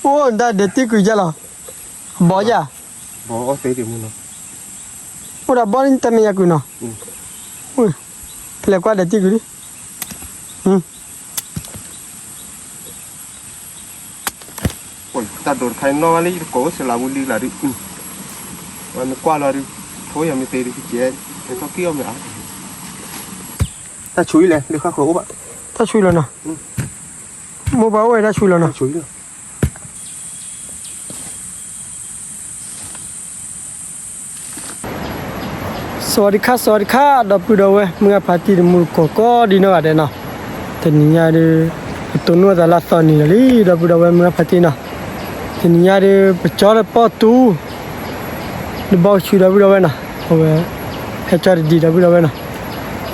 အိၣ်ဒၣ်ဒဲးတံၢ်ကုာ်ယါလီၤ, အဘီယါ, အိၣ်ဒၣ်ဘီန့ၣ်တမ့ၢ်ယၤကုာ်နီၤ, ဖဲလဲၣ်ကွၢ်ဒဲးတံၢ်ကုာ်လံ, တၢ်ဒိးတခါနီၣ်ဝဲလၢယတကိးအိၣ်စလးဝံလံလၢဒုး, ဝဲမ့ၢ်ကွၢ်လီၤဒုး, ထိယၤမ့ၢ်သ့ဒုးကကဲ, ကဲထီၣ်က့ၢ်အီၣ်မ့ၢ်အါ, တၢ်ဆူၣ်အံၤလဲၣ် လၢဃၣ်ဃၢၤအိၣ်ဘၣ်, တၢ်ဆူၣ်အံၤလီၤနီၤ, မိၢ်ပှၢ်အိၣ်ဝဲတၢ်ဆူၣ်အံၤလီၤနီၤ. စဝၤဒံခါ စဝၤဒံခါ ဒီပုၢ်ဒီဝဲၢ် မုၢ်ဂၢ်ဖါတံၢ် တမူတကိးကိးဒ်နီၢ်ဂၤဒဲးနီၤ, တနံၤညါဒုး ပတိၢ်နီၣ်သးလၢအသီနံၤလီၤလံ ဒီပုၢ်ဒီဝဲၢ် မုၢ်ဂၢ်ဖါတံၢ်နီၤ, တနံၤညါဒုး ပကၠီတပီၢ်တူ ဒီဘီဆူဒီပုၢ်ဒီဝဲၢ်နီၤ, အဝဲ ဟဲကၠီတဒံးဒီပုၢ်ဒီဝဲၢ်နီၤ,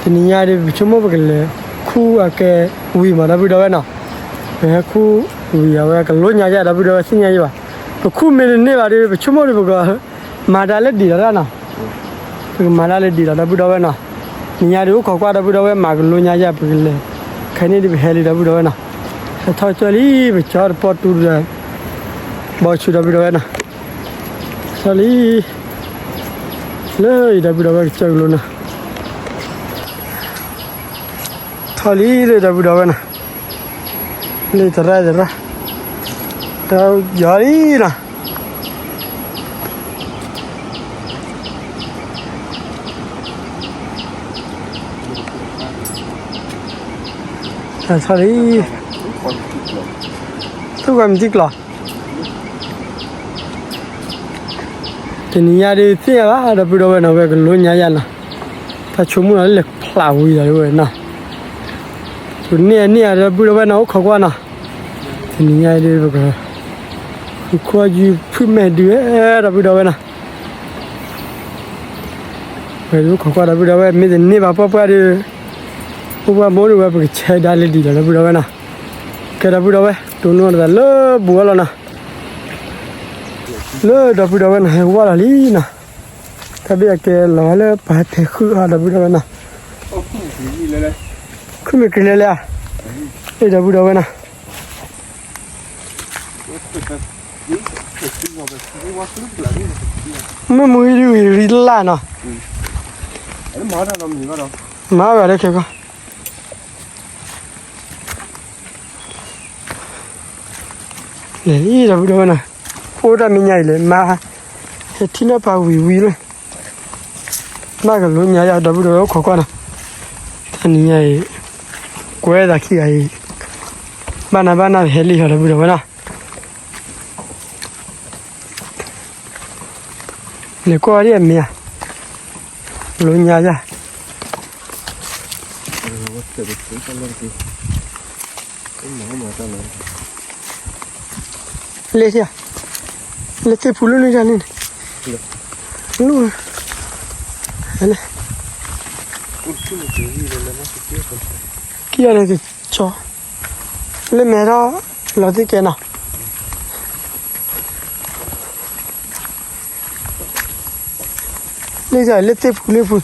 တနံၤညါဒုး ပဆိကမိၣ်ပကလဲၤခူၣ်အကဲဝံၤမး ဒီပုၢ်ဒီဝဲၢ်နီၤ, ပဟဲခူၣ်ဝံၤအဝဲကလိညါယါ ဒီပုၢ်ဒီဝဲၢ် သ့ၣ်ညါယံဘၣ်, ပခူၣ်မ့ၢ်တန့ၢ်ဘၣ်ဒုး ပဆိကမိၣ်ဒုး ပကမၤတၢ်လၢဒံးလီၤနီၤ, ပကမၤတၢ်လၢဒံးလီၤ ဒီပုၢ်ဒီဝဲၢ်နီၤ, နံၤညါဒုး အိၣ်ခိးကွၢ်ဒီပုၢ်ဒီဝဲၢ် မၤကလိညါယါ ပကလဲၤ, ခဲန့ၣ်ဒုး ပဟဲလံ ဒီပုၢ်ဒီဝဲၢ်နီၤ, ဟဲထီၣ်ကၠီလံ ပကၠီတပီၢ်တူဒီး ဘီဆူ ဒီပုၢ်ဒီဝဲၢ်နီၤ, ထီၣ်လံ လၢအံၤ ဒီပုၢ်ဒီဝဲၢ် ကစၢၢ်ကလိနီၤ, ထီၣ်လံလၢ ဒီပုၢ်ဒီဝဲၢ်နီၤ, လၢသရၣ်သရၣ်, ဒီးယီၤလံနီၤ, ထီၣ်လံ, သူၣ်ဂီၤမ့ၢ်တံၢ်ကျီၤ တနံၤညါဒုး သ့ၣ်ညါဘၣ် ဒီပုၢ်ဒီဝဲၢ်နီၤ, ဝဲကလိညါယါနီၤ, တၢ်ဆိကမိၣ်နီၤ လၢလဲၤဖျးဝံၤဒီးဝဲနီၤ, ပန့ၢ်န့ၢ်ဧါ ဒီပုၢ်ဒီဝဲၢ်နီၤ အိၣ်ခိးကွၢ်နီၤ, တနံၤညါဒုး ပက ဃုခိၣ်ယုၢ်ဖုၣ်မဲာ်ဒုးဝဲ ဒီပုၢ်ဒီဝဲၢ်နီၤ, ဝဲဒုးအိၣ်ခိးကွၢ် ဒီပုၢ်ဒီဝဲၢ် မ့ၢ်တန့ၢ်ဘၣ်ပှၢ်ပှၢ်ဒုး, အိၣ်ပှၢ်မိၢ်ဒုးဝဲ ပကဆဲးဒါလၢဒံးလီၤ ဒီပုၢ်ဒီဝဲၢ်နီၤ, ကဲဒီပုၢ်ဒီဝဲၢ် တိၢ်နီၣ်တၢ်လၢဘူးအလီၢ်နီၤ လၢဒီပုၢ်ဒီဝဲၢ်နီၤ ဟဲကဝၢ်လီၤလံနီၤ, တၢ်ဘ့ၣ်အကဲလီၤဝဲလၢပှၤဟဲဖဲးဃုာ်အီၤ ဒီပုၢ်ဒီဝဲၢ်နီၤ, ခုမ့ၢ်က့ၤလဲၤလဲၣ်ဧါ, လၢဒီပုၢ်ဒီဝဲၢ်နီၤ, မ့ၢ်မူဂံၢ်ဒုးဂ့ၤရံလၢ်နီၤ, မၤဝဲလၢခဲကီၢ် လဲၤလံ ဒီပုၢ်ဒီဝဲၢ်နီၤ, အိၣ်တၢ်မဲာ်ညါအံၤလဲၣ် မါ ဟဲထံၣ်နီၢ်ပၤဝံၤဝံၤလၢ ဘၣ်ကလိညါယါ ဒီပုၢ်ဒီဝဲၢ် အိၣ်ခိးကွၢ်နီၤ, တနံၤညါအံၤ ကွဲသးခံဂၤအံၤ ဘၣ်နၤဘၣ်နၤဟဲလံဟီ ဒီပုၢ်ဒီဝဲၢ်နီၤ, လဲၤကွၢ်ဝဲဒ်အမ့ၢ်ဧါ, လိညါယါ လၢ လၢသ့ၣ်ဖူလၢန့ၣ်တၢ်န့ၣ်, လၢ လၢ ကံၢ်အီၤန့ၣ်ကဆီ, လၢမဲထီၣ် လီၤသ့ၣ်ကဲနီၤ, လၢ လၢသ့ၣ်ဖူလၢဖူ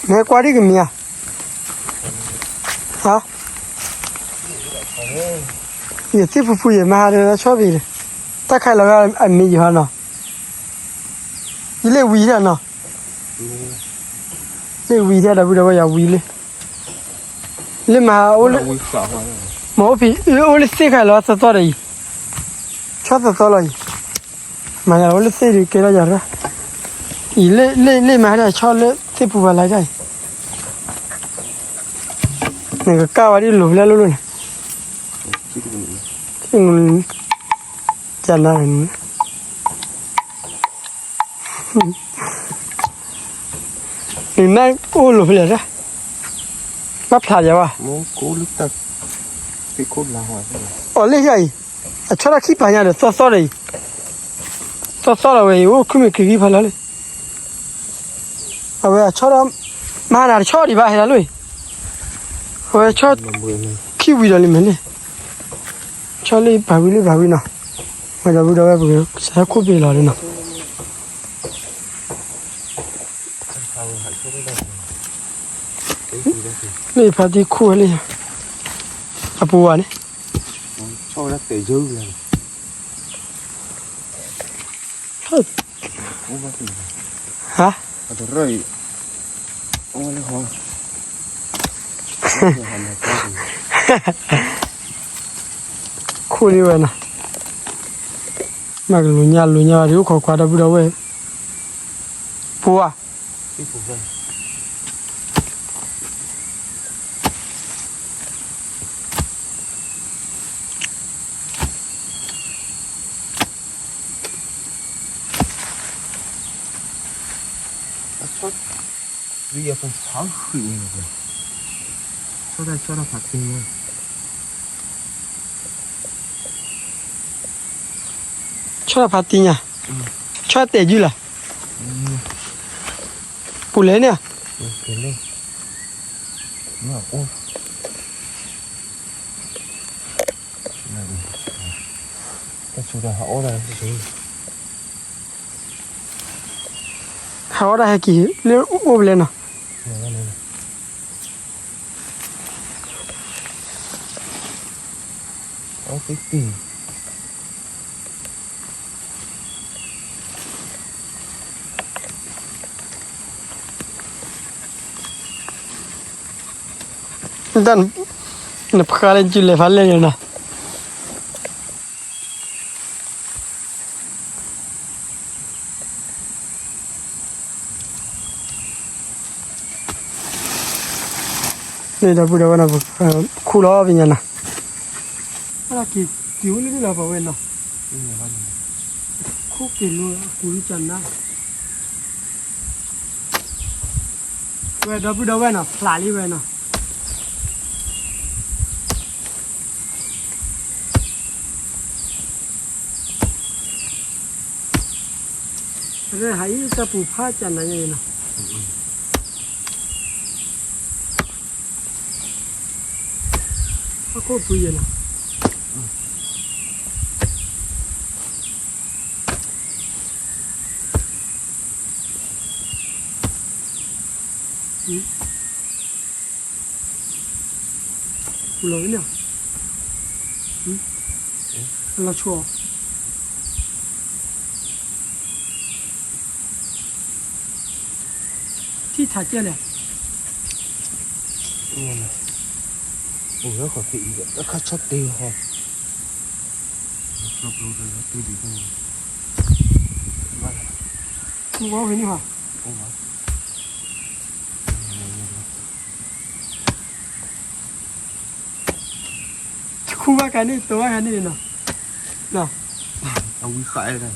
မ့ၢ်ကွၢ်ဒ်ကမ့ၢ်ဧါ, ဟါ, ယသ့ၣ်ဖူဖူယမၤဟါလၢဆီၣ်ဘံၤ, တၢ်ခါလီၤဂာ်အမ့ၢ်ယဟီနီၤ, ယလၢဝံၤဒၣ်နီၤ, လၢဝံၤဒၣ်ဒီပုၢ်ဒီဝဲၢ်ယၤဝံၤလၢ, လၢမၤအိၣ်လၢ, မ့ၢ်အိၣ်ဖံး အိၣ်လၢသ့ၣ်ခါလီၤသီသီဒီးအံၤ, ဆီၣ်သီသီလီၤအံၤ, မၤယၤအိၣ်လၢသ့ၣ်ဒုးကဲထီၣ်ယၤရၣ်, အံၤလၢ လၢ လၢမၤဒၣ်ဆီၣ်လၢသ့ၣ်ပူၤပၤလၢဒၣ်အံၤ, နကကၢ်ဝဲဒ်လိာ်ဖျဲၣ်လိၣ်လိၣ်န့ၣ်, ကနၣ်န့ၣ် နနၢ်အိၣ်လိာ်ဖဲလဲၣ်, ဘၣ်ဖျါယၤဝဲ, အီၤလၢယၤအံၤ, အဆီၣ်ထီၣ်ခံပၤညါဒီးသီသီဒီးအံၤ, သီသီလီၤဝဲအံၤ အိၣ်ခုမ့ၢ်က့ၤဂံၢ်ဖးလီၤလံ, အဝဲအဆီၣ်ထီၣ်, မၤနၤတဆီၣ်ဒံးဘၣ်ဟဲလီၤလံ, အဝဲဆီၣ်, ခံဝံၤဒီးလံမ့ၢ်လံ, ဆီၣ်လၢပာ်ဝံၤလၢပာ်ဝံၤနီၤ, ဝဲဒီပုၢ်ဒီဝဲၢ်ပကစးဟဲခိၣ်ပ့ၤလီၤလံနီၤ. လၢဖါတံၢ်ခိၣ်ဝဲလၢ အပူၤဘၣ်န့ၣ် ဟါ ခိၣ်ဒံးဝဲနီၤ, မ့ၢ်ကလူၤညါလူၤညါဘၣ်ဒီး အိၣ်ခိးကွၢ်ဒီပုၢ်ဒီဝဲၢ်, ပူၤဧါ. အဆီ, ဝံၤအပူၤဖးဃုာ်န့ၣ်, ဆီတၢ်ဆီတၢ်ဖးတံၢ်ညါ, ဆီတၢ်ဖးတံၢ်ညါ, ဆီတဲာ်ယုၢ်လီၤ, ပူၤလဲၣ်န့ၣ်, တၢ်ဆူးတၢ်ဟးအီၣ်တၢ်, ဟးအီၣ်တၢ်ဟဲက့ၤလၢအိၣ်ဖဲလဲၣ်နီၤ, အီၣ်သ့တ့ၢ် တၢ်, နဖျါလၢကၠူလဲၤဖးလဲၢ်ယနီၤ, န့ၣ်ဒီပုၢ်ဒီဝဲၢ်နီၤ, ခူၣ်လီၤပညါနီၤ, က့ၤက့ၤအိၣ်လၢလီၤပဝဲနီၤ, ခိၣ်က့ၤလိာ်အပူၤလံကနါ ဝဲဒီပုၢ်ဒီဝဲၢ်နီၤ ဖျးလံဝဲနီၤ, ဟးအံၤတၢ်ပူၤဖးကနါယဲနီၤ, ဟီၣ်ခိၣ်ပူၤယဲနီၤ. ပူၤလီၤဝဲန့ၣ်, အလီၤဆီ, ထံၣ်ထးကဲလဲၣ်, အိၣ်ဝဲဃီၤသ့အံၤဒီး အခါဆီတ့ဟီ, မူဝဲဖဲန့ၣ်ဟီ, တခူဘၣ်ကန့ၣ် တိၤဘၣ်ကန့ၣ်နီၤ, အဝံဃာ်, ဝံဃာ်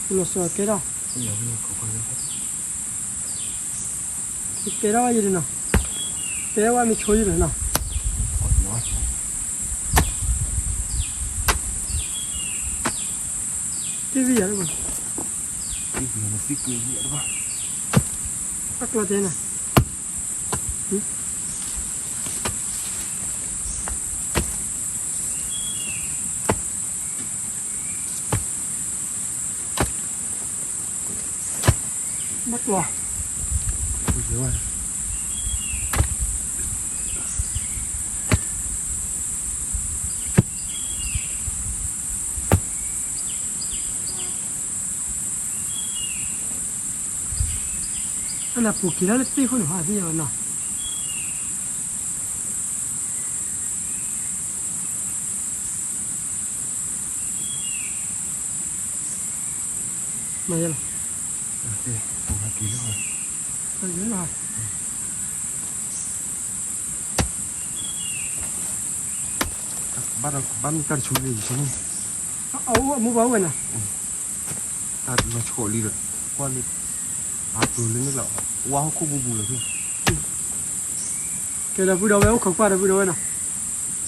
ပူၤလီၤဆီကဲထီၣ်, ကဲထီၣ်ဝဲယဲနီၤ, ကဲဝဲမ့ၢ်ဆိယဲနီၤ, တံၢ်ဝံယၤတဘၣ်, အကျီတဲနၤ ဘၣ်ကျီၤ, အနၢ်ပူၤက့ၤလၢလၢသ့ၣ်ခိၣ်န့ၣ် ဟးသ့ၣ်ညါဘၣ်နီၤ. မၤယဲလီၤ. ဘၣ်ဒီးဘၣ်မ့ၢ်တၢ်တဆူန့ၣ်, အအိၣ်အမူဘၣ်ဝဲနၤ, တၢ်လီၤဆီလံဒီး ကွၢ်လံ, အကျိၤလၢန့ၣ်လီၤ, ဝါဟီၣ်ခိၣ်ပူၤပူၤလီၤဖဲ ကဲဒီပုၢ်ဒီဝဲၢ် အိၣ်ခိးကွၢ်ဒီပုၢ်ဒီဝဲၢ်နီၤ,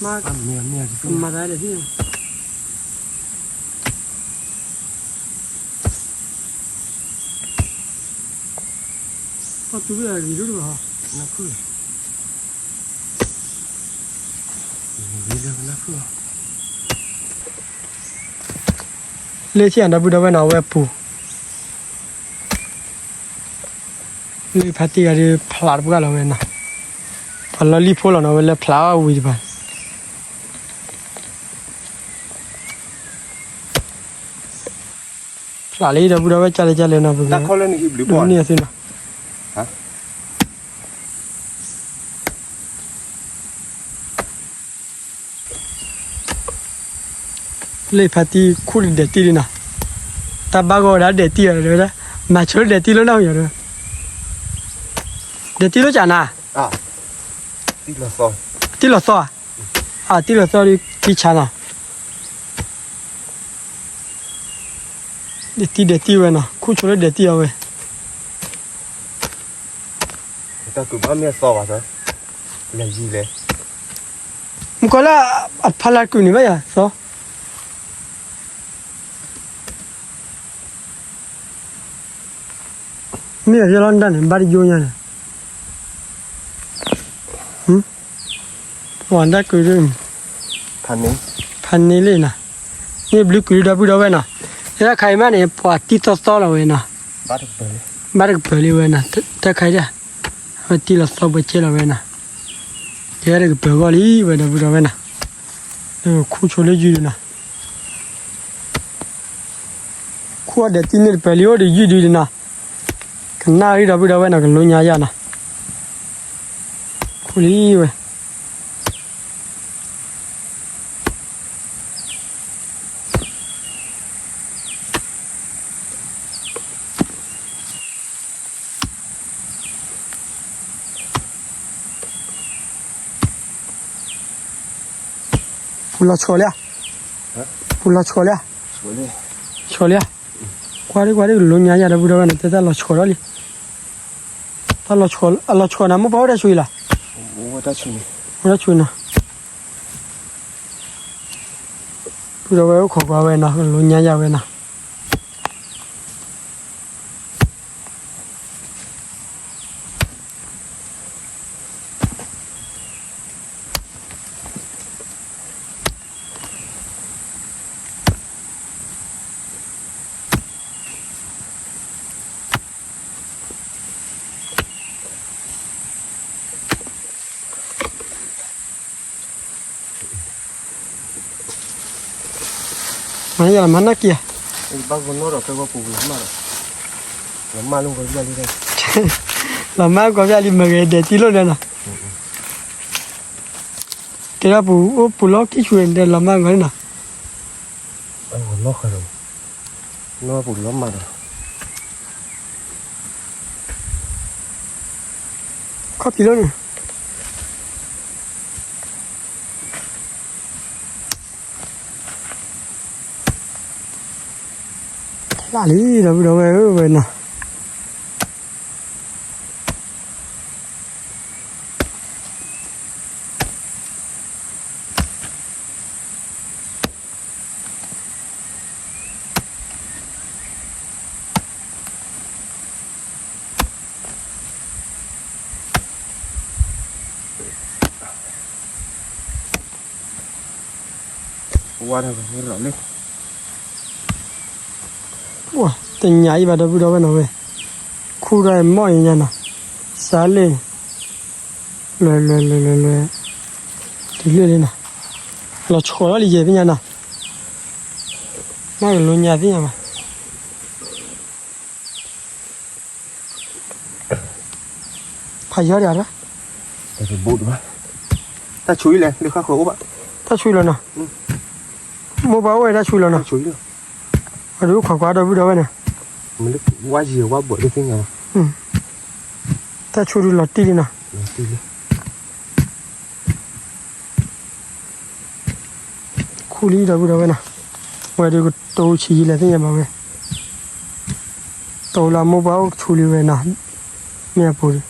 မၤသးဒ်န့ၣ်, ပှၤတူၢ်ဝဲအဂ့ၤဒိၣ်တဘၣ်ဟီ, လၢဆံၣ်ဒီပုၢ်ဒီဝဲၢ်နီၤ အဝဲပူၤ လၢဖါတံၢ်ဂၤဒီးဖျးတပှၢ်လီၤဝဲနီၤ, ပှၤလီၤလံၣ်ဖိလီၤနီၤ ဝဲလၢဖျးအီၤဝံၤတပၤ, ဖျးလံဒီပုၢ်ဒီဝဲၢ် ကၢ်လၢကၢ်လၢနီၤ ပကန့ၢ်အသုနီၤ လၢဖါတံၢ်ခူၣ်ဒီးဒဲးတံၢ်လံနီၤ, တၢ်ဘၣ်ဂီၢ်ဝဲဒၣ်ဒဲးတံၢ်အီၤဒီး, မၤဆိလၢဒဲးတံၢ်လီၤနီၤ, ဒဲးတံၢ်လီၤကၢ်နၤ, တံၢ်လီၤသီ, တံၢ်လီၤသီဒီးတံၢ်ဆါနီၤ, ဒဲးတံၢ်ဒဲးတံၢ်ဝဲနီၤ ခူၣ်ဆိလၢဒဲးတံၢ်အီၤဝဲ မုၣ်ကီၤလၢအဖီလာ်ကုာ်န့ၣ်ဘၣ်ယၤသီ, မ့ၢ်အယဲလီၤဒၣ်န့ၣ် ဘၣ်တယိညါန့ၣ်, ပှၤဒၣ်ကုာ်ဒၣ်, ဖးန့ၢ်လံနီၤ, မ့ၢ်ဘျုးကုာ်ဒီပုၢ်ဒီဝဲၢ်နီၤ, လၢတၢ်ခါအံၤမးန့ၣ် ပှၤတံၢ်သီသီလီၤဝဲနီၤ, ဘၣ်တကပၤလံဝဲနီၤ, တၢ်ခါအံၤဒၣ် အဝဲတံၢ်လီၤသီပှဲၤကဲလီၤဝဲနီၤ, ယဲတကပၤဂီၢ်လံဝဲဒီပုၢ်ဒီဝဲၢ်နီၤ, လၢခူၣ်ဆိလၢယုၢ်ဒုနီၤ, ခူၣ်အီၤဒဲးတံၢ်န့ၣ်တပၤလံအိၣ်ဒီးယုၢ်ဒုနီၤ, ကနၣ်ရံၣ်ဒီပုၢ်ဒီဝဲၢ်နီၤ ကလိညါယၤနီၤ, ခူၣ်လံဝဲ ပူၤလီၤဆီလံဧါ, ပူၤလီၤဆီလံဧါ, ဆီလံဧါ, ကွၢ်ဒ်ကွၢ်ဒ်ကလိညါယၤဒီပုၢ်ဒီဝဲၢ်နီၤ တဲတၢ်လီၤဆီထီၣ်လံ, တၢ်လီၤဆီ, အလီၤဆီနၤ မိၢ်ပှၢ်အိၣ်တၢ်ဆိအံၤလီၤ, အိၣ်တၢ်ဆိနီၤ, ပုၢ်ဒီဝဲၢ်အိၣ်ခိးကွၢ်ဝဲနီၤ ကလိညါယၤဝဲနီၤ မၤယၤလီၤမၤနၢ်က့ၤဧါ, ဘၣ်ဂီၤနီၢ်ဒီး ဖဲဂီၤပူၤလီၤမၢ်ဒီး, လီၤမၢ်လၢဂီၤဘျၣ်လံ, လီၤမၢ်ဂီၤဘျၣ်လံ မ့ၢ်ဂ့ၤဒဲးတံၢ်လိၣ်န့ၣ်နီၤ, ကဲဒီးပူၤအိၣ်ပူၤလီၢ်ခံဆူၣ်န့ၣ်ဒီး လီၤမၢ်ဂီၤန့ၣ်နီၤ, နီၢ်ပူၤလီၢ်မၢ်ဒီး ခီၣ်ဖံးလီၤန့ၣ် ဖျါလံ ဒီပုၢ်ဒီဝဲၢ်ဧၢ ဝဲနီၤ. ဝါ တညၣ်အံၤဘၣ် ဒီပုၢ်ဒီဝဲၢ်နီၤဝဲ, ခူၣ်ဒီးမီၢ်အံၤညါနီၤ, စးလ့ၣ်, လွဲလွဲလွဲလွဲလွဲ, တုၤလ့ၣ်လံနီၤ, လီၤဆီလီၤလံယဲၢ်သ့ၣ်ညါနီၤ, မ့ၢ်ကလိညါသ့ၣ်ညါဘၣ်. ဖးယီၤဒံးဧါ, တၢ်ဆူၣ်အံၤလဲၣ် လၢဃၣ်ဃၢၤအိၣ်ဘၣ်, တၢ်ဆူၣ်လီၤနီၤ, မိၢ်ပၢ်အိၣ်ဝဲတၢ်ဆူၣ်လီၤနီၤ, အဒုးခိးကွၢ်ဒီပုၢ်ဒီဝဲၢ်န့ၣ်, ဝါယံၤဝါဘီၣ်ဒ်သ့ၣ်ညါ, တၢ်ဆူၣ်ဒုးလီၤတံၢ်လံနီၤ. ခူၣ်လံ ဒီပုၢ်ဒီဝဲၢ်နီၤ, ဝဲဒုးကတိၤဆံးယံာ်လဲၣ်သ့ၣ်ညါဘၣ်ဝဲ, တိၤလၢမိၢ်ပၢ်အိၣ်ကဆူၣ်လံဝဲနီၤ, မ့ၢ်အပူၤဒုး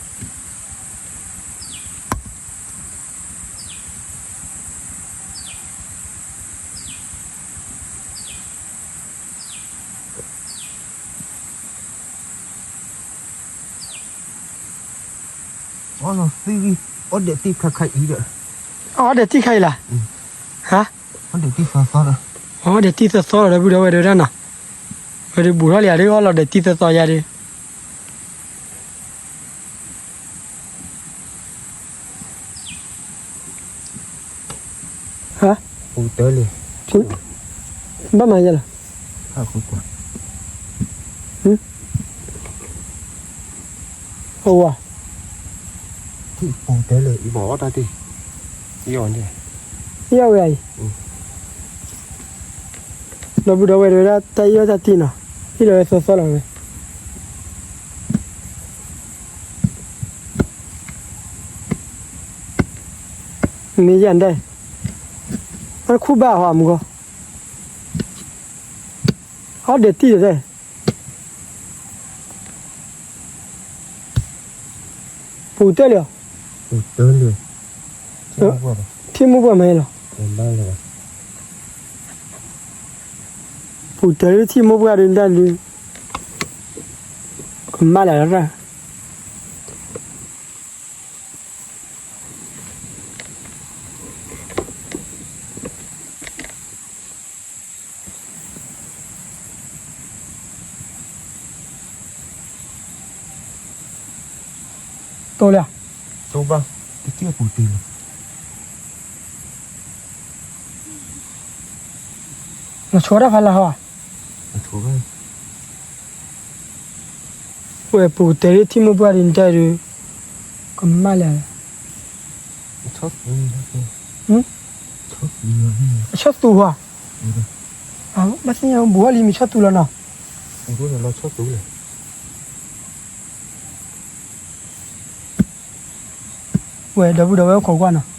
အီၣ်လီၤသံ, အီၣ်ဒဲးတံၢ်ခါခါအံၤဒီး, အီၣ်ဒဲးတံၢ်ခါအံၤလၢ်, ဟါ, အီၣ်ဒဲးတံၢ်သီသီဒီး, အီၣ်ဒဲးတံၢ်သီသီဒီး ဒီပုၢ်ဒီဝဲၢ်တဲဝဲဒၣ်နီၤ, ဝဲဒၣ်ဘူးထီၣ်လံဧါ ဒ်အီၣ်လီၤဒဲးတံၢ်သီသီယါဒီး ဟါ, ပူၤတၢလံ, ဘၣ်မၤယဲလီၤ, ဟါ, အဝၤ, ပူၤတၢလံ, ဘၣ်အီၣ်တၢ်တံၢ်, ယီၣ်ဝဲအံၤ, ဒီပုၢ်ဒီဝဲၢ်တဲဝဲဒၣ် တၢ်အံၣ်အီၣ်တၢ်တံၢ်နီၤ, ဟံၣ်လီၤဝဲသီသီလီၤဝဲ မ့ၢ်ယၤဒဲး, အခိၣ်ဘၣ်ဟီမူကီ, အီၣ်ဒဲးတံၢ်ဒဲး, ပူၤတၢလံဧါ, ထံမိၢ်ပှၢ်မၤလီၤ, ပူၤတၢလံထံမိၢ်ပှၢ်ဒုးဒၣ်ဒုး, ကမၣ်လၢ်လီၤတၢ် တိၢ်လၢ, တိၢ်ဘၣ်, တကဲပူၤတ့ၢ်လီၤ, နဆိတၢ်ဖးလၢဟီ, ဝဲပူၤကတၢၢ်လံထံမိၢ်ပှၢ်ဒုးနတဲဒုး, ကမၣ်လၢ်, အဆီၣ်သူဝါ, ဘၣ်သ့ၣ်ညါဘူးထီၣ်လံမ့ၢ်ဆီၣ်သူလီၤနီၤ, ဝဲဒီပုၢ်ဒီဝဲၢ်ခိးကွၢ်နီၤ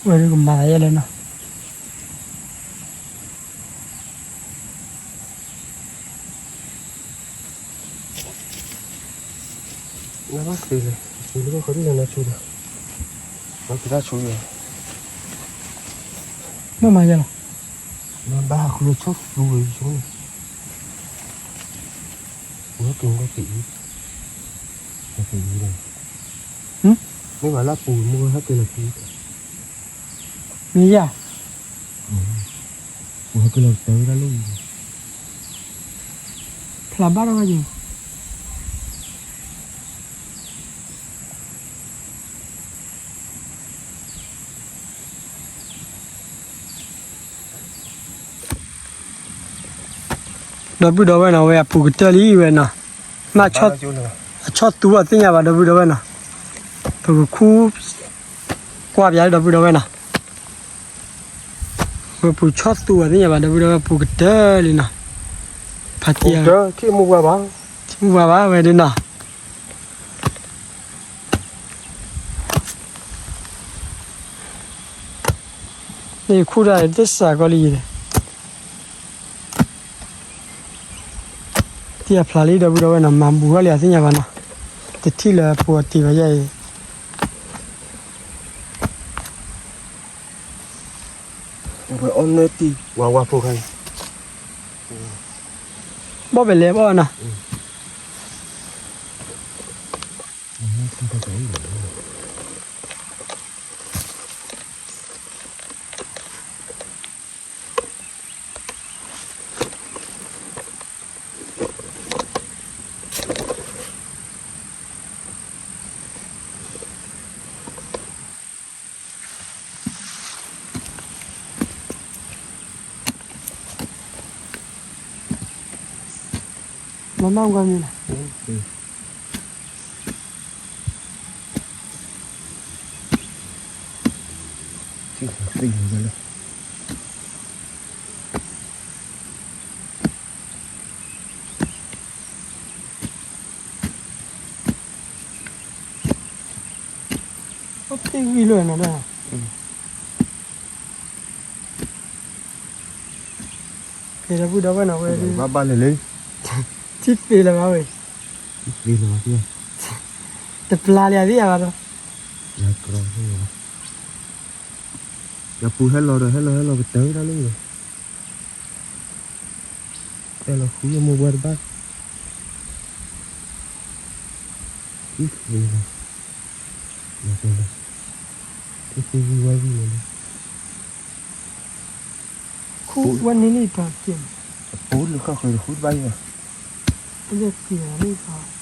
ဝဲဒုးကမၤသးယဲလဲၣ်နီၤ နဘၣ်ဃ့လဲၣ်, ဃ့လၢဘၣ်ဃီဒ်လဲၣ်နဆိဒီး, ဘၣ်က့ၤတၢ်ဆိယဲ, မ့ၢ်မၤယဲလီၤ, နဘၣ်ဟးဃုလၢဆီၣ်သူဝဲဆိန့ၣ်, ပူၤဟဲက့ၤက့ၤအံၤ, ဟဲက့ၤအံၤဒီး, မ့ၢ်မၤလၢပူၤမ့ၢ်ဟဲက့ၤလီၤက့ၤ, မ့ၢ်ယၤ ပူၤဟဲက့ၤလီၤကတၢၢ်ဝဲဒၣ်လၢအံၤ, ဖျါဘၣ်ထီၣ်ဘၣ်ယၤ ဒီပုၢ်ဒီဝဲၢ်နီၤ ဝဲအပူၤကတၢၢ်လံဝဲနီၤ, မ့ၢ်အဆီၣ်သူအီၤသ့ၣ်ညါဘၣ် ဒီပုၢ်ဒီဝဲၢ်နီၤ, ပကခူ ကွၢ်ပၠးလၢဒီပုၢ်ဒီဝဲၢ်နီၤ, ဝဲပူၤဆီၣ်သူအီၤသ့ၣ်ညါဘၣ် ဒီပုၢ်ဒီဝဲၢ် ပူၤကတၢၢ်လံနီၤ, ဖးတံၢ် ထံၣ်မူပှၢ်ဘၣ်, ထံၣ်မူပှၢ်ဘၣ်ဝဲဒ်နီၤ န့ၣ်ခူၣ်တၢ်တစးကီလံ, တံၢ်အဖျါလံ ဒီပုၢ်ဒီဝဲၢ်နီၤ မၤဘူးထီၣ်လံအသ့ၣ်ညါဘၣ်နီၤ, တထံၣ်လၢပူၤအတံၢ်ဘၣ်ယဲအံၤ, ဝဲအီၣ်နၢတံၢ်ဝါဝါဖိခါအံၤ, ဘီၣ်ပဲာ်လဲၤဘီၣ်နီၤ မမၢ်ကွၢ်မ့ၢ်လၢ သ့ၣ်သ့ၣ်လၢ သ့ၣ်ဝံၤလၢနၤဒၣ်, ကဲဒီပုၢ်ဒီဝဲၢ်နီၤဝဲ, ဘၣ်ဘၣ်လဲၣ်လၢ, ထံသ့လၢၤဘၣ်ဝဲ, တပျၢ်လၢအသ့ၣ်ယၤဘၣ်ဒီး, ယပူၤဟဲလီၤဒီး ဟဲလီၤဟဲလီၤကတၢၢ်ဝဲဒၣ်လၢ, အဲၣ်လီၤဃုမိၢ်ပှၢ်တဘၣ်, သ့ၣ်သ့လီၤ, သ့ၣ်သ့ဝံၤဝဲဝံၤလီၤလၢ, ခူဝဲန့ၣ်လံပှၤကဲ, အပူၤလၢဃၣ်ဃုာ်တဃုတဘၣ်လံဘၣ်, ပကဲလံပှၤ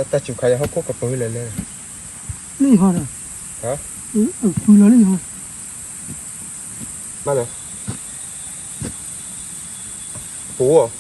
တၢ်စူၤခါယဟီၣ်ခိၣ်ကပၢၤလၢလဲၣ်, လၢယဟီဒီး, ပူၤလီၤလၢယဟီ, ဘၣ်လဲၣ်, ပူၤ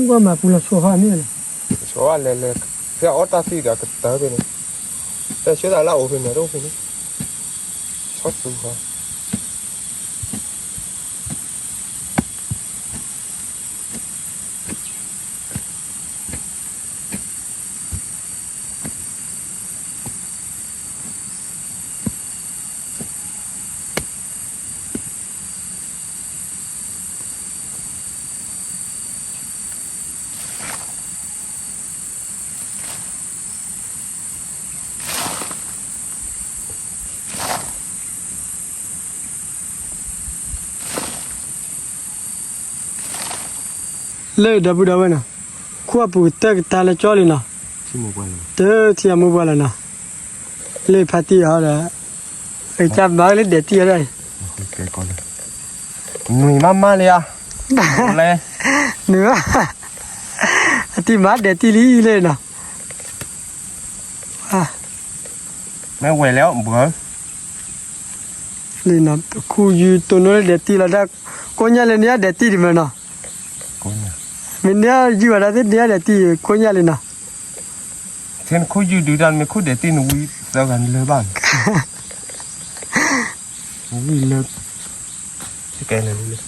ခိၣ်မၢ်ပူၤလီၤဆီဟါမ့ၢ်လီၤ, ဆီဟါလဲၤလဲၤ, ဖဲအီၣ်တၢ်သံဒီးကတၢၢ်ဖဲန့ၣ်, တၢ်ဆၢတၢ်လၢအိၣ်ဖဲန့ၣ်တအိၣ်ဖဲန့ၣ်, ဆီသူဟါ. လၢဒီပုၢ်ဒီဝဲၢ်နီၤ, ခိၣ်အပူၤကတၢၢ်ကတၢၢ်လၢကၠီလံနီၤ, တထံၣ်အမိၢ်ပှၢ်လၢၤနီၤ, လၢဖါတံၢ်အီၤဒီး, ကဘၣ်လၢဒဲးတံၢ်အီၤဒၣ်, နွံမးမးလံဧါ, လဲၣ်, နွံမး, အတံၢ်မၤဒဲးတံၢ်လံလၢနီၤ, မ့ၢ်ဝဲၤလဲၣ်ဘၣ်, လံနီၤ ပခူၣ်ယုၢ်တိၢ်နီၣ်လၢဒဲးတံၢ်လီၤဒၣ်, ကိးညါလၢန့ၣ်ယါဒဲးတံၢ်ဒံးမ့ၢ်နီၤ, မ့ၢ်န့ၣ်ယုၢ်ဝဲဒၣ်သ့ၣ်န့ၣ်ယါဒဲးတံၢ် ကိးညါလံနီၤ, ထဲနခူၣ်ယုၢ်ဒုးတၢ် နမ့ၢ်ခူၣ်ဒဲးတံၢ် နဝံသၢဂၤနလၢဘၣ်န့ၣ်, ဝံလၢ ဝံလီၤ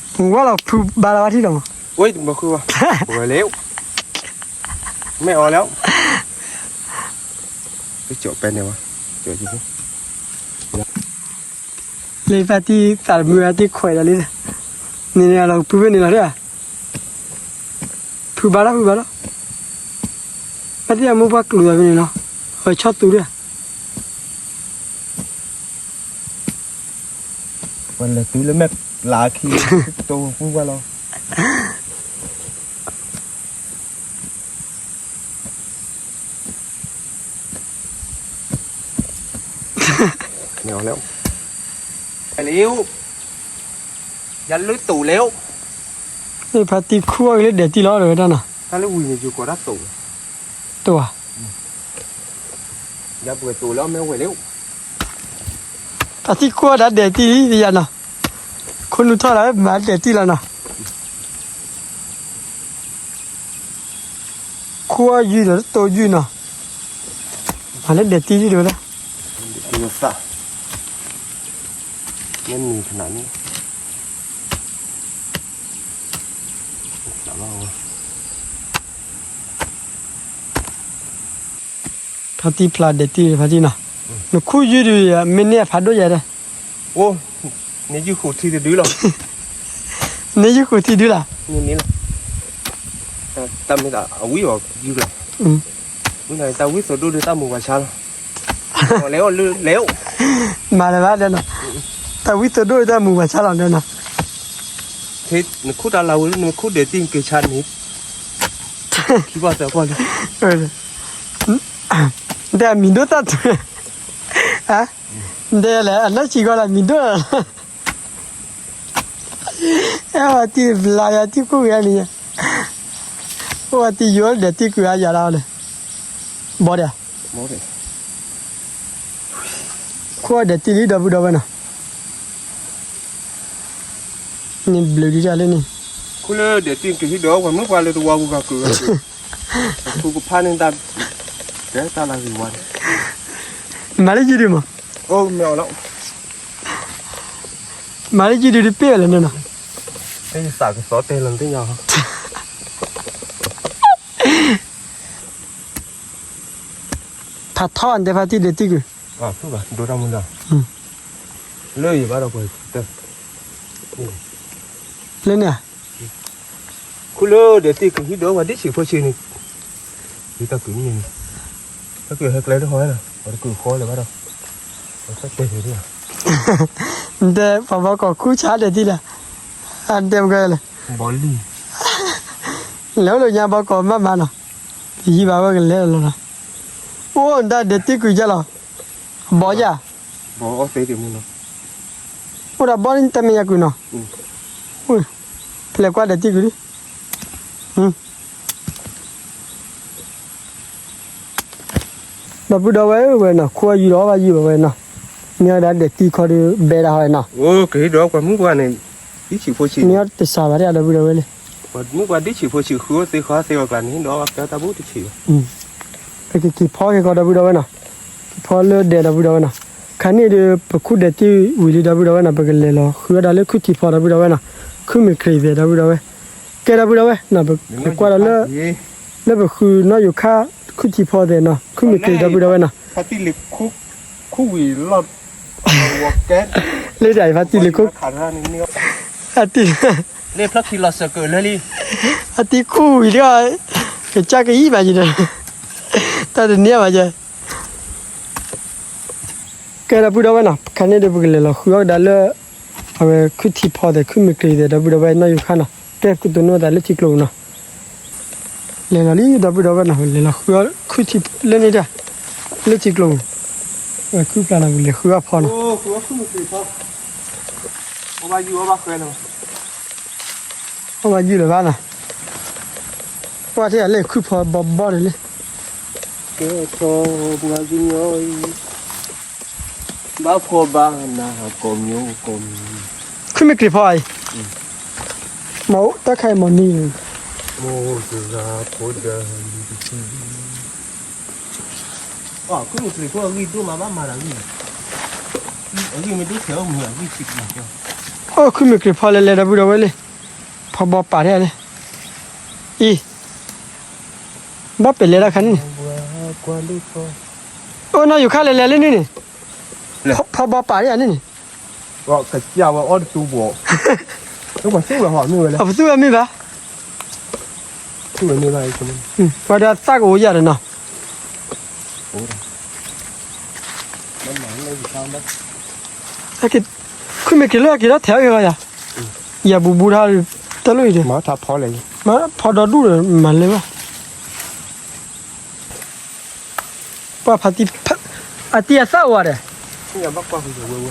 ဖုဘါလီၤဘၣ်ထံၣ်လီၤမး, ဝံမၤဃုဘၣ်, ဝဲလဲၣ်, မ့ၢ်အီၤလဲၣ်, ပကၠီပဲန့ၣ်ဝဲ, ကၠီ လၢဖါတံၢ်သးတမုာ်အတံၢ်ခွဲးဒီးလံ, န့ၣ်န့ၣ်အလီၤကဖုဖဲန့ၣ်လီၤဒၣ်, ဖုဘၣ်လီၤဖုဘၣ်လီၤ, ဖါတံၢ်အမိၢ်ပှၢ်ကျိၤသးဖဲန့ၣ်လီၤ, အဝဲဆီၣ်သူဒၣ်, ပှၤလဲၤတုၤလၢမဲာ်လးခံ, တိၢ်ပူၤကွၢ်လီၤ. မ့ၢ်အီၤလဲၣ်, လဲၣ်, ယၤလၢတိာ်လဲၣ်, ဖါတံၢ်ခူၣ်အီၣ်က့ၤလၢဒဲးတံၢ်လီၤ တဝဲဒၣ်နီၤ, တၢ်လၢဝံၤန့ၣ် ယကိးတၢ်တိာ်, တိာ်ဧါ, ယၤပှဲၤတိာ်လၢအမ့ၢ်ဝဲလဲၣ်, ဖါတံၢ်ခူၣ်အီၣ်ဒၣ်ဒဲးတံၢ်လံယၤနီၤ, ခိၣ်နူာ်ထီၣ်လၢမၤဒဲးတံၢ်လီၤနီၤ. ခူၣ်အီၣ်ယုၢ်ဒီးတိာ်ယုၢ်နီၤ, မၤလၢဒဲးတံၢ်ဒံးတဝဲဒၣ်, မ့ၢ်နုၤခနၣ်န့ၣ် ဖါတံၢ်ဖျါဒဲးတံၢ်ဖါတံၢ်နီၤ, နခူၣ်ယုၢ်ဒုး မ့ၢ်န့ၢ်အဖးဒိၣ်ယၤဒီး, အိ, န့ၢ်ယုၢ်ဃိးထံတဒုလီၤ, န့ၢ်ယုၢ်ဃိးထံဒုလီၤ, န့ၣ်န့ၣ်လီၤ, တၢ်မ့ၢ်တၢ်အဝံၣ်အီၤယုၢ်လီၤ, ဝံၣ်လီၤတၢ်ဝံၣ်သိးဒိၣ်ဒီးတၢ်မုာ်ပှၤဆါလီၤ, လဲၤအိၣ်လၢလဲၤအိၣ်, မၤလၢၤဘၣ်ဒီးနီၤ, တၢ်ဝံၣ်သိးဒိၣ်ဒီးတၢ်မုာ်ပှၤဆါလီၤဒီးနီၤ, နခူၣ်တၢ်လၢဝဲ နခူၣ်ဒဲးတံၢ်နက့ၤဆါန့ၣ်, ခံဘၣ်သၢကွၢ်လံ, ဒီးမံၤဒိၣ်တၢ်တုၤ, ဒီးလဲၣ် အနီၢ်ဆံးဂီၢ်လၢမံၤဒိၣ်လီၤ, အဲဝဲတံၢ်ဘျါယၤတံၢ်ခူၣ်ဂ့ၤန့ၣ်, အိၣ်ဝဲတံၢ်ယိၤဒဲးတံၢ်ကွံာ်အါယၤလီၤန့ၣ်, ဘီဒဲး, ခူၣ်အီၣ်ဒဲးတံၢ်လံဒီပုၢ်ဒီဝဲၢ်နီၤ, န့ၣ်ဘျုးဒံးတၢ်လၢန့ၣ်, ခူၣ်လၢဒဲးတံၢ်ကဟံၣ်ဒီးပှၤမုၣ်ပှၢ်လၢတဝီပူၤဂၤကုာ်, ခူၣ်ကဖၣ်န့ၣ်တၢ်, တဲတၢ်လၢဂ့ၤဝါန့ၣ်, မၤလၢယုၢ်ဒုးမး, အိၣ်မ့ၢ်အီၤလီၤ, မၤလၢယုၢ်ဒုးတပ့ၢ်ဝဲလၢန့ၣ်နီၤ, သးကစီၣ်တဲလီၤသ့ၣ်ညါ ဖးထီၣ်အတဲဖါတံၢ်ဒဲးတံၢ်ကွံာ်, ဒိၣ်တၢ်မူလၢ, လၢယဘၣ်ဒီးပှၤ, လၢန့ၣ်, ခူၣ်လၢဒဲးတံၢ်ကဟံၣ်ဒီးပှၤဒ်ဆံးဖိဆံးန့ၣ်, ဒ်တၢ်ကွံာ်န့ၣ်, တၢ်ကွံာ်ဟဲကျဲတဟီနီၤ, ပှၤတကွံာ်ဃီလၢၤဘၣ်ဒီး, ပှၤတတဲတ့ၢ်, တဲပှၤဘီကီၢ်ခူၣ်ဆါဒဲးတံၢ်လၢ, အတဲမကဲလၢ, ဘီလံ လဲၤအိၣ်လၢညါဘီကီၢ်မးမးနီၤ, ယံၤဘၣ်ဝဲကလဲၤလီၤလီၤ, အိၣ်ဒၣ်ဒဲးတံၢ်ကွံာ်ယါလီၤ, ဘီယါ, အိၣ်ဒီးဘီန့ၣ်တမ့ၢ်ယၤကွံာ်နီၤ, ဖျဲးကွၢ်ဒဲးတံၢ်ကွံာ်လံ, ဒီပုၢ်ဒီဝဲၢ်ဝဲနီၤ ခူၣ်အီၣ်ယုၢ်ဒီးအီၣ်ဘၣ်ယုၢ်ဘၣ်ဝဲနီၤ, မ့ၢ်ဝဲဒၣ်ဒဲးတံၢ်ခီဒီးဘဲဒၣ်ဟီနီၤ, ကဟံၣ်ဒီးပှၤမုၣ်ပှၢ်န့ၣ်, ဒ်ဆံးဖိဆံးန့ၣ်, မ့ၢ်တစှၤဘၣ်ဒၣ်ဒီပုၢ်ဒီဝဲၢ်လံ, ပှၤမုၣ်ပှၢ်ဒ်ဆံးဖိဆံးဃုအီၣ်သ့ဃီသ့အီၤကျါန့ၣ် ဒီးအီၣ်ဘၣ်တၢ်ဘူၣ်တဆံးဘၣ်, ပကက့ၤဖီက့ၤကီးဒီပုၢ်ဒီဝဲၢ်နီၤ, က့ၤဖီလၢဒဲးဒီပုၢ်ဒီဝဲၢ်နီၤ, ခါန့ၣ်ဒီး ပခူၣ်ဒဲးတံၢ်ဝံၤလံဒီပုၢ်ဒီဝဲၢ်နီၤ, ပကလဲၤလီၤဃုအီၣ်ဒၣ်လၢခုၣ်ထံဖီဒီပုၢ်ဒီဝဲၢ်နီၤ, ခုၣ်မ့ၢ်ကြ့ၤသဲးဒီပုၢ်ဒီဝဲၢ်, ကဲဒီပုၢ်ဒီဝဲၢ်နီၤ, ပကွၢ်ဒီးလၢ လၢပဃုနီၣ်ယိၤခါ ခုၣ်ထံဖီသဲးနီၤ, ခုၣ်မ့ၢ်ကြ့ၤဒီပုၢ်ဒီဝဲၢ်နီၤ, ခူၣ်ဝံၤလီၤ, လၢတၢ်အံၤဖါတံၢ်လၢခိၣ်, ဖါတံၢ်, လၢဖျီၣ်ခံလီၤစၢၤကၢးလၢလံ, ဖါတံၢ်ခူၣ်ဝံၤဒီး, ကစၢ်ကယံၣ်ဘၣ်ယၤဒီး, တၢ်တန့ၢ်ဘၣ်ယၤ, ကဲဒီပုၢ်ဒီဝဲၢ်နီၤ, ခါန့ၣ်ဒီးပကလဲၤလီၤဃုအီၣ်ကဒါလၢ အဝဲခုၣ်ထံဖီသဲး ခုၣ်မ့ၢ်ကြ့ၤသဲးဒီပုၢ်ဒီဝဲၢ်နီၣ်ယိၤခါနီၤ, ကဲကတိၤနိသးလၢထံကျိပူၤနီၤ, လဲၤလီၤလံဒီပုၢ်ဒီဝဲၢ်နီၤ, လဲၤလီၤဃုအီၣ်ခုၣ်ထံလၢန့ၣ်တၢ်, လၢထံကျိပူၤ, ဝဲခုၣ်ဖျါနီၤ ပလဲၤဃုအီၣ်ဖီနီၤ, အီၣ်ဘၣ်ယုၢ်အီၣ်ဘၣ်ဃဲလၢၤဘၣ်, အီၣ်ဘၣ်ယုၢ်လၢၤဘၣ်နီၤ, ကွၢ်ထဲအလဲၤခုၣ်ဖီဘီဘီဒီးလံ, ကဲထီၣ်ပှၤကညီအံၤ ဘၣ်ဖှီၣ်ဘၣ်နးကိးမံၤကိးမံၤ, ခွံမ့ၢ်ကရံၣ်ဖီအံၤ, မ့ၢ်တၢ်ခါအံၤမ့ၢ်နံၤ, မိၢ်တဂၤဖိဒီး ခွံမ့ၢ်ကရံၣ်ဖီအဂံၢ်ဒိၣ်မးဘၣ်မၤဒီးအဂံၢ်, အဂံၢ်မ့ၢ်ဒိၣ်ထဲအီၣ်မ့ၢ်အဂံၢ်ဆံးကမၤ, အိၣ်ခွံမ့ၢ်ကရံၣ်ဖီလဲၤလဲၤ ဒီပုၢ်ဒီဝဲၢ်လံ, ဖီဘီပာ်ထဲလဲၣ်, အံၤ, ဘၣ်ပဲာ်လဲၤတၢ်ခါန့ၣ်န့ၣ်, အိၣ်နီၢ်ယိၤခါလဲၤလဲၤလံန့ၣ်န့ၣ်, ဖီဘီပာ်ထဲန့ၣ်န့ၣ်, ကစၢ်ဝဲအီၣ်တတူဘိး, ပသူဝဲမ့ၢ်ဝဲလဲၣ်, ပသူဝဲမ့ၢ်ဘၣ်, သူဝဲမ့ၢ်ဘၣ်, ပှၤဒီးသၣ်ကအိၣ်ယၤဒီးနီၤ, ခွံမ့ၢ်က့ၤလၢက့ၤထီၣ်ထဲအဂ့ၢ်လီၤယၤ, ယၤဘူးဘူးထါ, တၢ်လၢအံၤဒီး, မၤထါဖီလဲၣ်, မၤဖီဒီဒူၣ်ဒီးမၤလဲၣ်ဘၣ်, ပှၤဖါတံၢ်, အတံၢ်အသၣ်အိၣ်ဒီး, ဘၣ်ကွၢ်ဝဲဝဲ,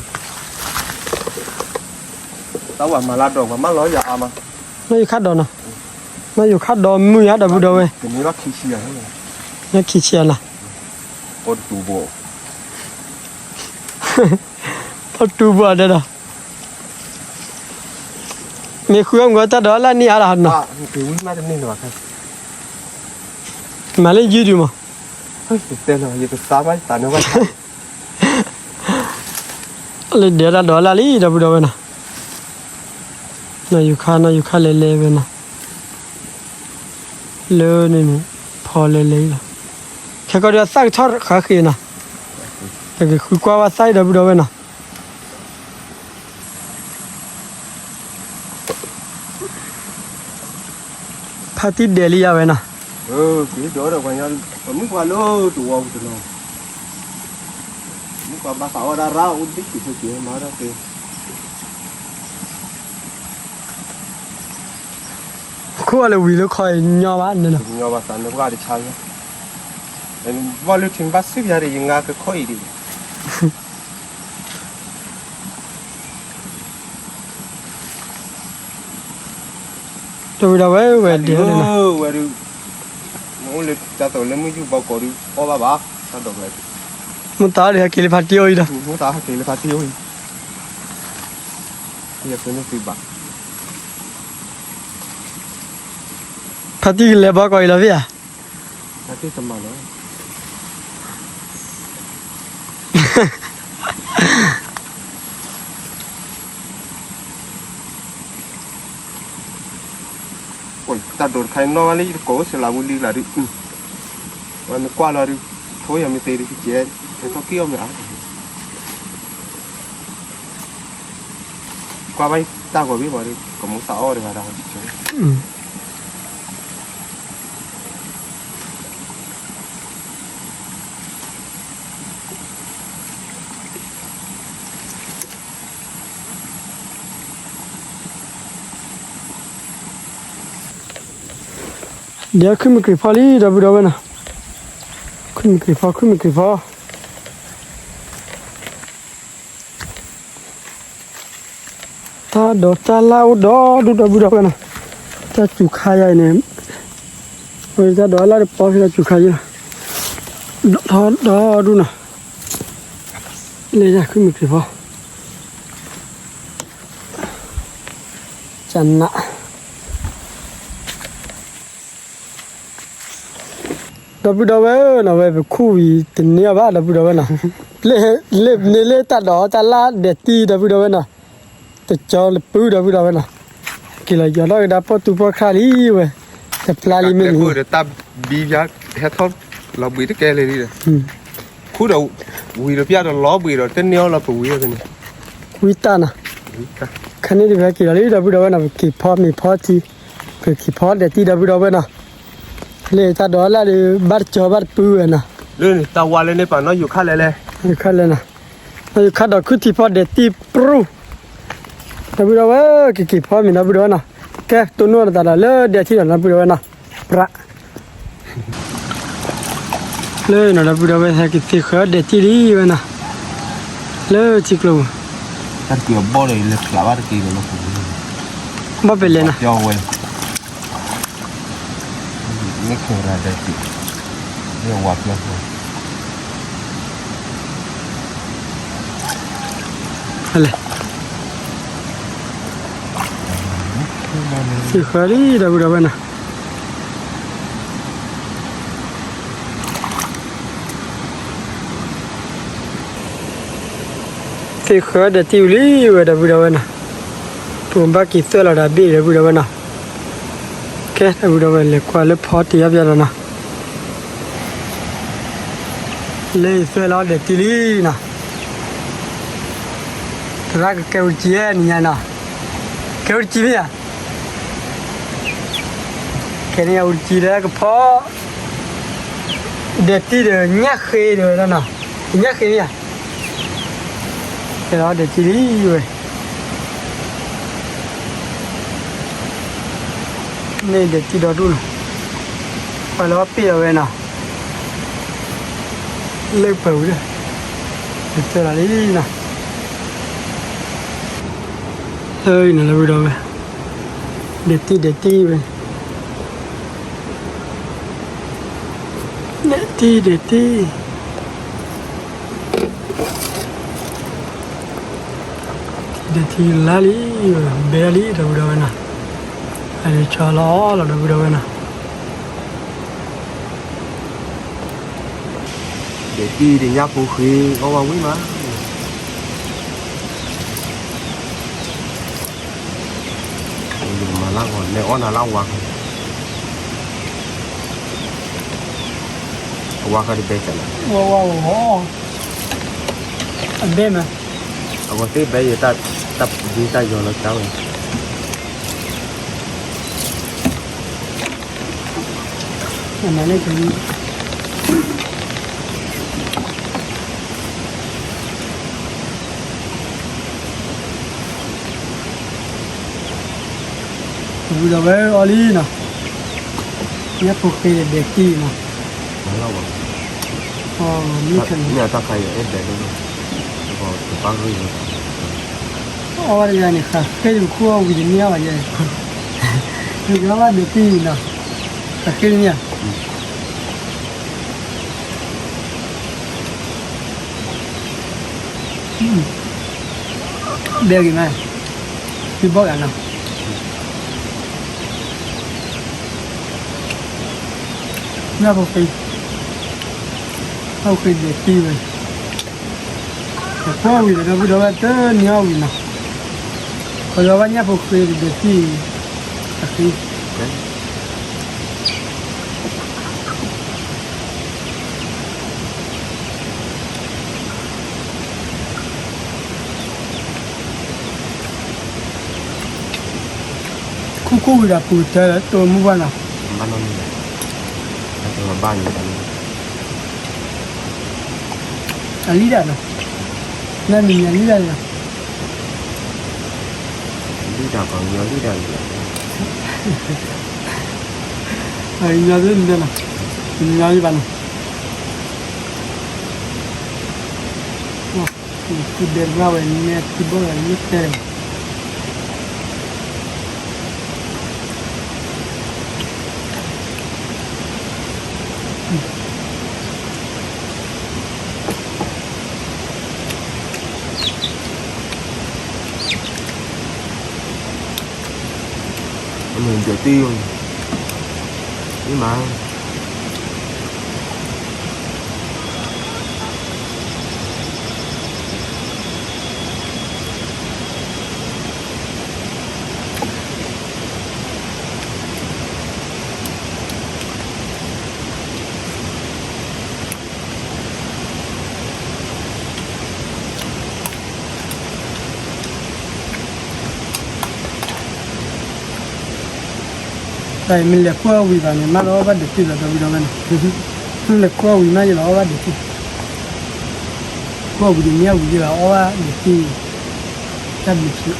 တၢ်ဝဲမၤလၢဒီးပှၤမၢလီၤယၤအါမး, နီၢ်ယိၤခါဒီးနီၤ, နီၢ်ယိၤခါဒီးမုၢ်ယါ ဒီပုၢ်ဒီဝဲၢ်, နီၢ်ခံဆံယါနီၤ, ပီတူဘိး, ပီတူဘိးဒီးဒီး, မ့ၢ်ဃုအီၣ်မ့ၢ်တၢ်ဒီးလၢနံၣ်အါဒီးနီၤ, မၤလၢယုၢ်ဒုးမး, လၢဒဲးတၢ်ဒီးလၢလံ ဒီပုၢ်ဒီဝဲၢ်နီၤ, နီၢ်ယိၤခါ နီၢ်ယိၤခါလဲၤလဲၤဝဲနီၤ, လၢန့ၣ်န့ၣ်, ဖီလဲၤလဲၤလီၤ, ခဲကီၢ်ဒီးသၣ်ကထီၣ်ဃာ်ဃ့နီၤ, ပကဃုကွၢ်ဝဲသၣ်အံၤ ဒီပုၢ်ဒီဝဲၢ်နီၤ ဖါတံၢ်ဒဲးလံယါဝဲနီၤ, က့ၤဒီးဒီးပှၤညါ, ပမုၣ်ပှၢ်လၢတဝီပူၤတနီၤ, မုၣ်ပှၢ်ဘၣ်သးအီၣ်ဒၣ်ရၣ်အိၣ်ဒံးက့ၤဖိက့ၤမၤဒၣ်က့ၤ, ခိၣ်အီၤလၢဝံၤလၢခီအံၤညီဘၣ်န့ၣ်လီၤ, ညီဘၣ်သးနကွၢ်တဆါလီၤ, ဘီၣ်လၢထံဘၣ်စံၣ်ပယါဒီး ယငါကခိၣ်အံၤဒံး ဒီပုၢ်ဒီဝဲၢ်ဝဲဒၣ်လီၤ, ဝဲဒၣ်, မ့ၢ်အိၣ်လၢတၢ်သိးလၢမုၢ်ယူၢ်ဘီကီးဒုး အီၣ်ဘၣ်ဘၣ်, တၢ်ဒိးဝဲ, မ့ၢ်တၢ်အီၣ်ဒုးဟဲက့ၤလၢဖါတံၢ်အီၣ်အံၤဒီး, မ့ၢ်တၢ်ဟဲက့ၤလၢဖါတံၢ်အီၣ်အံၤ, ယကနုာ်သုဘၣ်, ဖါတံၢ်ကလဲၤဘီကီးအံၤလီၤဖဲဧါ တၢ်တမၤလီၤ, တၢ်ဒိးတခါအံၤနီၢ်ဝဲလၢယတကိးအိၣ်စလၤဝံလံလၢဒုး, ဝဲမ့ၢ်ကွၢ်လီၤဒုး, ထိယၤမ့ၢ်သ့ဒုးကဲ, ဟဲထီၣ်က့ၤအီၣ်မ့ၢ်အါ, ကွၢ်ဘၣ်တၢ်ဂီၤဘ့ၣ်ဘၣ်ဒီး ကမိၣ်သးအီၣ်တဂၤဒီး ဒီးခွံမ့ၢ်ကရံၣ်ဖီလံ ဒီပုၢ်ဒီဝဲၢ်နီၤ, ခွံမ့ၢ်ကရံၣ်ဖီ ခွံမ့ၢ်ကရံၣ်ဖီ တၢ်ဒိးတၢ်လၣ်အိၣ်ဒီဒူၣ် ဒီပုၢ်ဒီဝဲၢ်နီၤ, တၢ်စူၤခါယၤအံၤန့ၣ်, တၢ်ဒိးတၢ်လၣ်တပီဖဲတၢ်စူၤခါယံၤလီၤ, ဒီးထီဒီဒူၣ်နီၤ, လၢယၤခွံမ့ၢ်ကရံၣ်ဖီ, ကနး ဒီပုၢ်ဒီဝဲၢ်နီၤ ဝဲပခူၣ်ဝံၤတန့ၢ်အီၤဘၣ် ဒီပုၢ်ဒီဝဲၢ်နီၤ, လၢန့ၣ်လၢတၢ်ဒိးတၢ်လၣ်ဒဲးတံၢ် ဒီပုၢ်ဒီဝဲၢ်နီၤ, တကၠီလပုၢ် ဒီပုၢ်ဒီဝဲၢ်နီၤ, က့ၤလီၤယီၤထီၣ်ကဒါပိာ်တူပိာ်ခါလံဝဲ, တပျၢ်လံမ့ၢ်န့ၣ်, ဟဲထီၣ်လီၤဘှံးတကဲလၢာ်လံဒီး, ခူၣ်ဒီးဝံၤဒီးပျၢ်ဒီးလီၤဘှံးဒီးတန့ၢ်အီၤလီၤ ပဝံၤအီၤန့ၣ်, ဝံတၢ်နီၤ, ခါန့ၣ်ဒုးပဟဲက့ၤလီၤလံ ဒီပုၢ်ဒီဝဲၢ်နီၤ ပက့ၤဖီမ့ၤဖီထံ, ပက့ၤဖီဒဲးတံၢ် ဒီပုၢ်ဒီဝဲၢ်နီၤ, လၢတၢ်ဒိးလၢ်ဒီး ဘၣ်တကၠီဘၣ်တပုၢ်ဝဲနီၤ, လၢန့ၣ်တၢ်ဝါလၢန့ၣ်ပာ်နီၢ်ယူၤခါလဲၣ်လဲၣ်, ယူၤခါလဲၣ်နီၤ, နီၢ်ယူၤခါဒီးခုထံဖီဒဲးတံၢ်ပြူၢ်, ဒီပုၢ်ဒီဝဲၢ် ကက့ၤဖီမ့ၤ ဒီပုၢ်ဒီဝဲၢ်နီၤ, ကဲတိၢ်နီၢ်နသးဒီးလၢဒဲးတံၢ်ဒီး ဒီပုၢ်ဒီဝဲၢ်နီၤ, ပြး လၢနီၤ ဒီပုၢ်ဒီဝဲၢ် ဟဲက့ၤသ့ဃၢၤဒဲးတံၢ်လံဝဲနီၤ, လၢထံကျိပူၤ, တၢ်တက့ၤအဘီၣ်ဒီး လဲၤဖျးဘၣ်တက့ၤဒီးလီၤပူၤ, ဘီၣ်ပဲလဲၤနီၤ, ပျီဝဲ, မ့ၢ်ခဲရၤဒဲးတံၢ်, မ့ၢ်ဝါပျီဝဲ ပျီဝဲ, လဲၣ်, သ့ၣ်ဃၢလံ ဒီပုၢ်ဒီဝဲၢ်နီၤ. သ့ၣ်ဃၢဒီးတံၢ်ဝံၤလံဝဲ ဒီပုၢ်ဒီဝဲၢ်နီၤ. ပဘၣ်က့ၤသွဲၣ်လီၤဒီးဘ့ၣ် ဒီပုၢ်ဒီဝဲၢ်နီၤ. ကဲ ဒီပုၢ်ဒီဝဲၢ် လဲၤကွၢ်လၢဖီတ့ၢ်အီၣ်ပျဲဒီးနီၤ. လၢသွဲၣ်လီၤဒီးတံၢ်လံနီၤ. သရၣ်ကကဲဝံၤတကံၢ်နံၤညါနီၤ. ကဲဝံၤတကံၢ်မ့ၢ်ဧါ. ကဲန့ၣ်အဝံၤတကံၢ်လၢကဖီ ဒီးတံၢ်ဒီးညၣ်ဃ့ဒီးနီၤ. ညၣ်ဃ့မ့ၢ်ဧါ. ကဲလီၤဒီးတံၢ်လံဝဲ. န့ၣ်ဒီးတံၢ်ဒီဒူၣ်နီၤ. ပှၤလၢအပ့ၢ်အီၤဝဲနီၤ. လၢပှဲၤဝံၤဒီး တၢ်လီၤလံနီၤ. အံၤနီၤ လၢဝံၤဒီးဝဲ ဒီးတံၢ်ဒီးတံၢ်ဝဲ ဒီးတံၢ်ဒီးတံၢ် ဒီးတံၢ်လါလံ, ဘဲလီၤလံ ဒီပုၢ်ဒီဝဲၢ်နီၤ, အဒုးဆီလီၤအီၤလီၤ ဒီပုၢ်ဒီဝဲၢ်နီၤ, ဒီးတံၢ်ဒီးညၣ်ဖိဃ့အီၣ်ဝဲဝံၤမး, ယကမၤလၢဂီၤ လဲၤအီၣ်နၤလၢဝါ, အဝါဃးတဘဲကလၢ, ဝါဝါဝါ, အဘဲမး, အဝဲသ့ၣ်ဘဲယတၢ်, တၢ်ဒ်တၢ်ယီၤလီၤကါဝဲ အမၤန့ၢ်ကလံၤ, ဒီပုၢ်ဒီဝဲၢ်အီၣ်လံနီၤ, ညၣ်ဖိဃ့ဒီးဒဲးတံၢ်နီၤ, မ့ၢ်တၢ်ခါအံၤအဲၣ်ဒဲးလၢ, အီၣ်ဝဲတဂၤန့ၣ် ဃးဃ့တခိၣ်အီၣ်ဝံၤတန့ၢ်အီၣ်ဘၣ်ယဲ, ယကအီၣ်ဘၣ်ဒဲးတံၢ်နီၤ, ဃးဃ့န့ၣ်ဧါ ဘဲဂ့ၤမး, သုဘီၣ်ဂၤနီၤ, ညၣ်ဖိဃ့, ညၣ်ဖိဃ့ဒဲးတံၢ်ဝဲ, အကွၢ်ဝံၤဒီး ဒီပုၢ်ဒီဝဲၢ်တန့ၢ်အီၣ်ဝံၤနီၤ, ခီဒီးဘၣ်ညၣ်ဖိဃ့ဒီးဒဲးတံၢ်အဃ့ ခိၣ်ခိၣ်ဝံၤဒီးပူၤတၢ်တိၢ်မူဘၣ်နီၤ, ဘၣ်နီၤ, အလံဒၣ်နီၤ, နမံၤအလံဒၣ်နီၤ, လံဒၣ်ပှၤမံၤအလံဒၣ်, အညီသ့ၣ်နီၤ, ညီယဘၣ်နီၤ. ထံဘဲတဘၣ်ဝဲ နဲထံဘီၣ်ဝဲမ့ၢ်တဲ, အမ့ၢ်ဒဲးတံၢ်, မ့ၢ်မး တၢ်အံၤမ့ၢ်လဲၤကွၢ်ဝံၤဘၣ်န့ၣ် မ့ၢ်လီၤအီၣ်ဘၣ်ဒံးတံၢ်လီၤ ဒီပုၢ်ဒီဝဲၢ်နီၤ, မ့ၢ်လဲၤကွၢ်ဝံၤမး ယလီၤအီၣ်ဘၣ်ဒံးတံၢ်, ကွၢ်ဝံၤဒံးမ့ၢ်ဝံၤယလီၤအီၣ်ဘၣ်ဒံးတံၢ်, တၢ်ဘျုး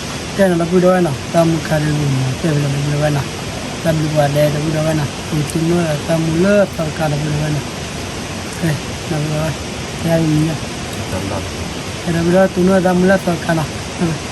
ဖး တဲနီၤ ဒီပုၢ်ဒီဝဲၢ်နီၤ, တၢ်မူခါဒ်န့ၣ် တဲဝဲလီၤ ဒီပုၢ်ဒီဝဲၢ်နီၤ, တၢ်ဘျုးပှၤဒဲး ဒီပုၢ်ဒီဝဲၢ်နီၤ, ပကသူနီၢ်တၢ်မူလၢသီတကါ ဒီပုၢ်ဒီဝဲၢ်နီၤ, ကဲ ဒီပုၢ်ဒီဝဲၢ်, ကဲ ယၤယမံၤယၤ ကဲဒီးဝံၤဒီး တူၢ်နီၣ်သးမုၢ်လၢ်သီခါလီၤ, ဘၣ်ဘၣ်.